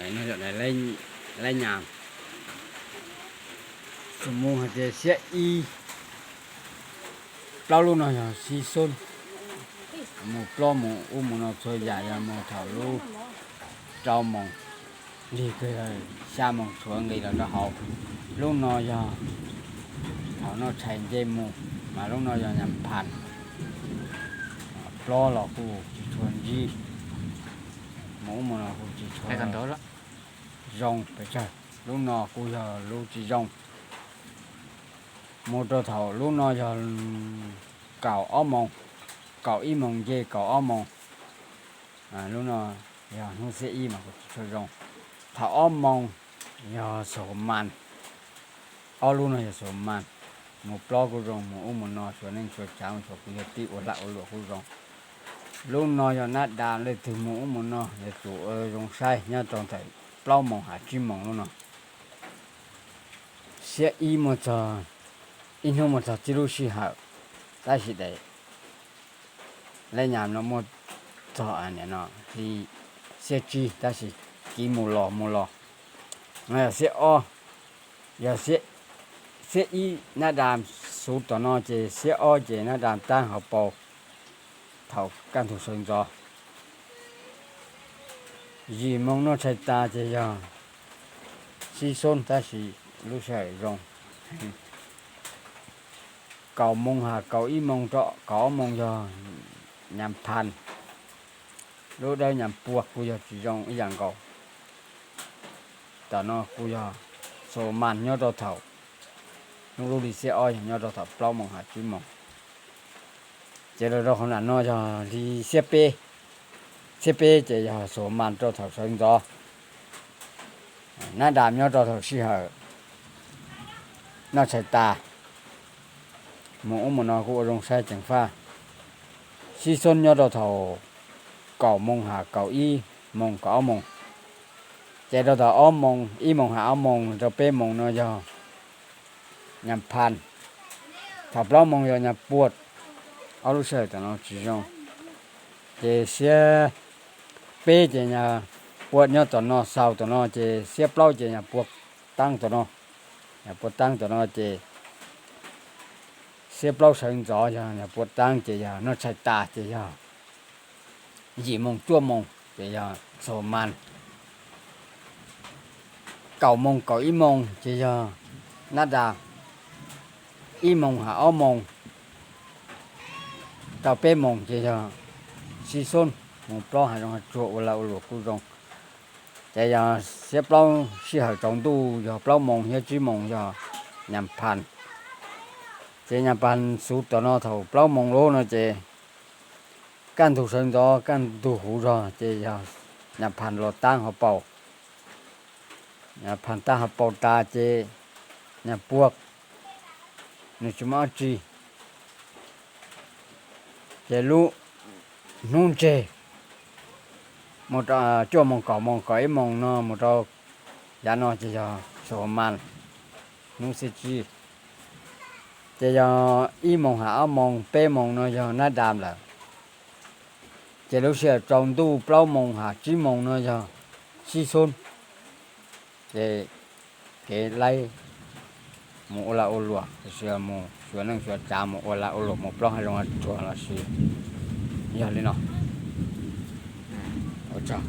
Laib nyam, mus hais tias xiab ib, plaub lub no yog xib xub, mus plaub mus ub mus no txhua yam yog mus thaum lub rau moos, lig kawg xya moos tshuav nqis los rau hauv. Lub no yog thaum noj tshais nce mus, mas lub no yog nyam phas, plaub los kuj tsis tshua ntsib, mus ub mus no kuj tsis tshua zoo pes tsawg. Lub no kuj yog lub tsis zoo. Mus rau thaum lub no yog kaum ob moos, kaum ib moos nce kaum ob moos. Lub no yog hnub xiab ib mas kuj tsis tshua zoo. Thaum ob moos yog xaum mas, ob lub no yog xaum mas, mus plaub kuj zoo, mus ub mus no xyuas neej xyuas tsav mus xyuas kuv yog tib ua lag ua luam kuj zoo. Lub no yog nab das, leej twg mus ub mus no yog tsum ua zoo saib nyob rau ntawm plaub moos hab tsib moos lub no. Xiab ib muaj txog, ib hnub muaj txog tsib lub sij hawm, tab sis daim laib nyam no muaj txog nim no li xiab tsib, tab sis kiv mus los mus los. No yog xiab ob, yog xiab ib nab das xuv tom no ces xiab ob ces nab das taab hauv paus thaum kaj ntug sawv ntxov. Yim moos noj tshais tas ces yog xib xub tab sis lub sij hawm zoo. Kaum moos hab kaum ib moos rau kaum ob moos yog nyam phas, lub dawb nyam puag kuj yog tsis zoo ib yam nkaus. Tam no kuj yog xaum mas nyob rau thaum, hnub lub li xiab ob yog nyob rau thaum plaub moos hab tsib moos. Ces los rau qhov nam no yog li xiab peb, xiab peb ces yog xaum mas rau thaum sawv ntxov. Nab das nyob rau thaum sij hawm noj tshais tas, mus ub mus no kuj ua zoo saib ceev faj. Xib xub nyob rau thaum kaum moos hab kaum ib moos kaum ob moos. Ces rau thaum ob moos, ib moos hab ob moos rau peb moos no yog nyam phas, thaum plaub moos yog nyam puag. Ob lub sij hawm tom no tsis zoo. Ces xiab peb ces nyam puag nyob tom no, xaus tom no ces xiab plaub ces nyam puag taab tom no, nyam puag taab tom no ces xiab plaub sawv ntxov yog nyam puag taab ces yog noj tshais tas ces yog yim moos cuaj moos ces yog xaum mas. Kaum moos kaum ib moos ces yog nab das, ib moos hab ob moos rau peb moos ces yog xib xub, mus plaub hav zoov hav tsuag ua lag ua luam kuj zoo. Ces yog xiab plaub sij hawm tsaus ntuj yog plaub moos thiab tsib moos yog nyam phas. Ces nyam phas xuv tom no thaum plaub moos lub no ces kaj ntug sawv ntxov kaj ntug huv zog ces yog nyam phas los taab hauv paus. Nyam phas taab hauv paus tas ces nyam puag, nws tsis muaj dab tsi. Ces lub hnub ntseg mus rau cuaj moos kaum moos kaum ib moos no mus rau yav no ces yog xaum mas, hnub xiab tsib. Ces yog ib moos hab ob moos peb moos no yog nab das lawm. Ces lub sij hawm tsaus ntuj plaub moos hab tsib moos no yog xib xub. Ces kev laib mus ua lag ua luam lossis mus xyuas neej xyuas tsav mus ua lag ua luam mus plaub hav zoov hav tsuag lossis yog li no. Ua tsaug.